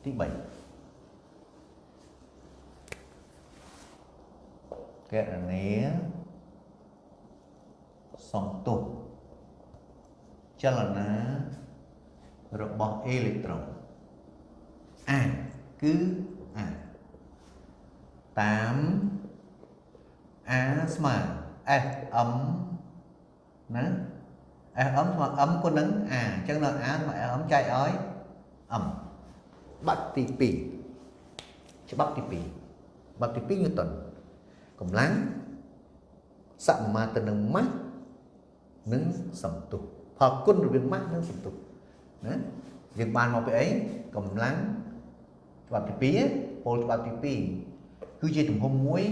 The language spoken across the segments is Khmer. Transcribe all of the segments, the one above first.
ទី3គណនាសន្ទុះចលនារបស់អេឡិចត្រុន A គឺ A តាម A ស្មើ SM ណា SM ស្មើ M គុណនឹង A អញ្ចឹងនៅ A ស្មើ SM ចែកឲ្យ M បាត់ទី2ច្បាប់ទី2បាត់ទី2ញូតុនកម្លាំងសមាទៅនឹងម៉ាស់និងសន្ទុះផលគុណរវាងម៉ាស់និងសន្ទុះណាយើងបានមកពីអីកម្លាំងច្បាប់ទី2ពលច្បាប់ទី2គឺជាទំហំមួយ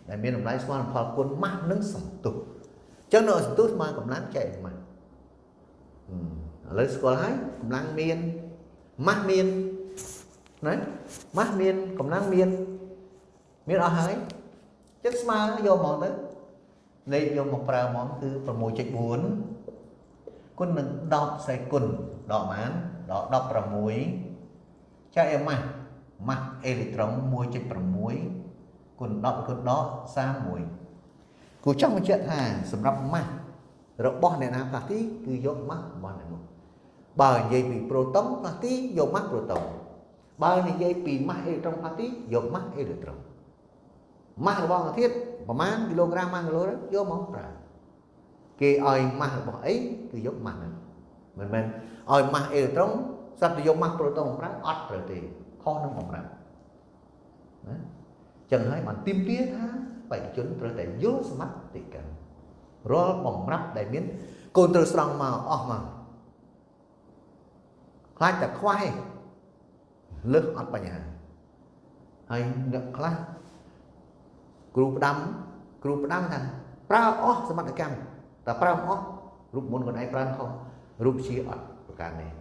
ដែលមានតម្លៃស្មើនឹងផលគុណម៉ាស់និងសន្ទុះអញ្ចឹងនៅសន្ទុះស្មើកម្លាំងចែកម៉ាស់ឥឡូវស្គាល់ហើយកម្លាំងមានម៉ាស់មានណាម៉ាស់មានកម្លាំងមានមានអស់ហើយចឹងស្មើយកមកទៅលេខយកមកប្រើមកគឺ 6.4 គុណនឹង10សេគុណដកបានដក16ចែកឲ្យម៉ាស់ម៉ាស់អេឡិចត្រុន 1.6 គុណ10គុណដក31គូចង់បញ្ជាក់ថាសម្រាប់ម៉ាស់របស់អ្នកណាផ្លាស់ទីគឺយកម៉ាស់របស់អ្នកនោះបើនិយាយពីប្រូតុងផ្លាស់ទីយកម៉ាស់ប្រូតុងបើនិយាយពីម៉ាស់អេឡិចត្រុនផ្លាស់ទីយកម៉ាស់អេឡិចត្រុនម៉ាស់របស់អាធាតុប្រមាណគីឡូក្រាមម៉ាស់គីឡូយកមកប្រើគេឲ្យម៉ាស់របស់អីគឺយកម៉ាស់ហ្នឹងមិនមែនឲ្យម៉ាស់អេឡិចត្រុនស្រាប់តែយកម៉ាស់ប្រូតុងប្រើអត់ត្រូវទេខុសនឹងបំរាប់ណាចឹងហើយបានទាមទារថាបេក្ខជនត្រូវតែយល់សមត្ថកម្មរាល់បំរាប់ដែលមានកូនត្រូវស្រង់មកអស់មកខ្លាចតែខ្វះឯងលើសអត់បញ្ហាហើយអ្នកខ្លះគ្រូផ្ដាំថាប្រើអស់សមត្ថកម្មតែប្រើអស់រូបមន្តខ្លួនឯងប្រើខុសរូបជាអត់ប្រការនេះ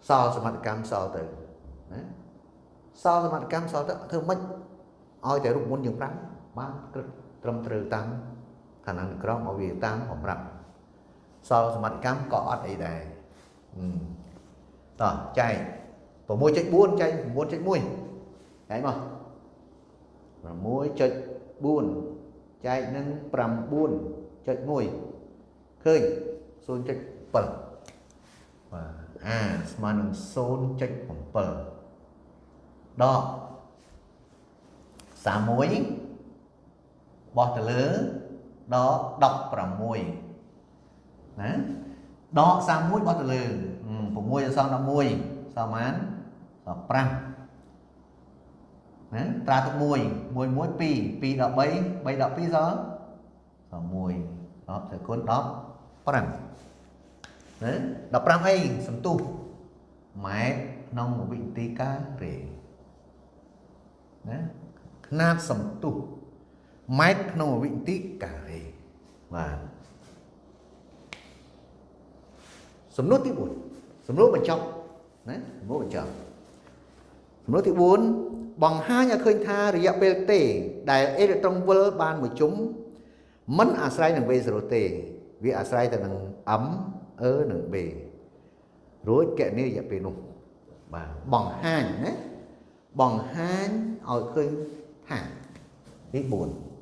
សល់សមត្ថកម្មសល់ទៅណាសល់សមត្ថកម្មសល់ទៅធ្វើម៉េចឲ្យតែរូបមន្តយើងប្រើបានត្រឹមត្រូវតាមឋានានុក្រមឲ្យវាតាមបំរាប់សល់សមត្ថកម្មក៏អត់អីដែរតោះចែក 6.4 ចែក 9.1 ចែកមក 6.4 ចែកនឹង 9.1 ឃើញ 0.7 បាទ A ស្មើនឹង 0.7 ដក 31 បោះទៅលើដក16ណាដក31បោះទៅលើ6សល់11សល់ប៉ុន្មានសល់5ណាត្រាទុក1 1 1 2 2ដល់3 3ដល់2សល់សល់1 10សេគុណ15ណា15អីសន្ទុះម៉ែត្រក្នុងវិនាទីការ៉េណាខ្នាតសន្ទុះម៉ែត្រក្នុងវិនាទីការ៉េបាទសំណួរទី4សំណួរបញ្ចប់ណាសំណួរបញ្ចប់សំណួរទី4បង្ហាញឲ្យឃើញថារយៈពេលទេដែលអេឡិចត្រុនវិលបានមួយជុំមិនអាស្រ័យនឹង V0 ទេវាអាស្រ័យទៅនឹង M E និង B រួចគណនារយៈពេលនោះបាទបង្ហាញណាបង្ហាញឲ្យឃើញថាទី4